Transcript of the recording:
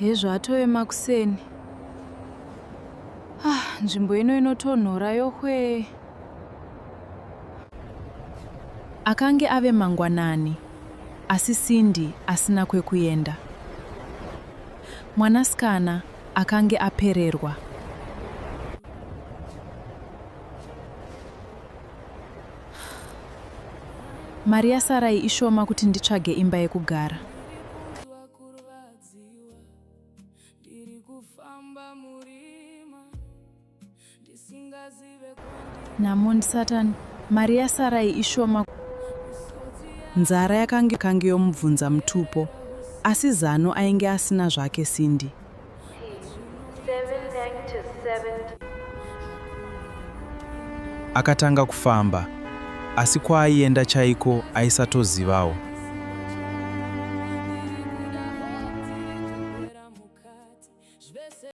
Hezvo atove makuseni. Ah, nzvimbo ino inotonhora yohwee. Akange ave mangwanani asi Cindy asina kwekuenda. Mwanasikana akange apererwa. Mari yasara iyi ishoma kuti nditsvage imba yekugara. Nhamo ndisatan, mari yasara iyi ishoma. Nzara yakange kange yomubvunza mutupo asi zano ainge asina zvake Cindy. Akatanga kufamba asi kwaaienda chaiko aisatozivawo.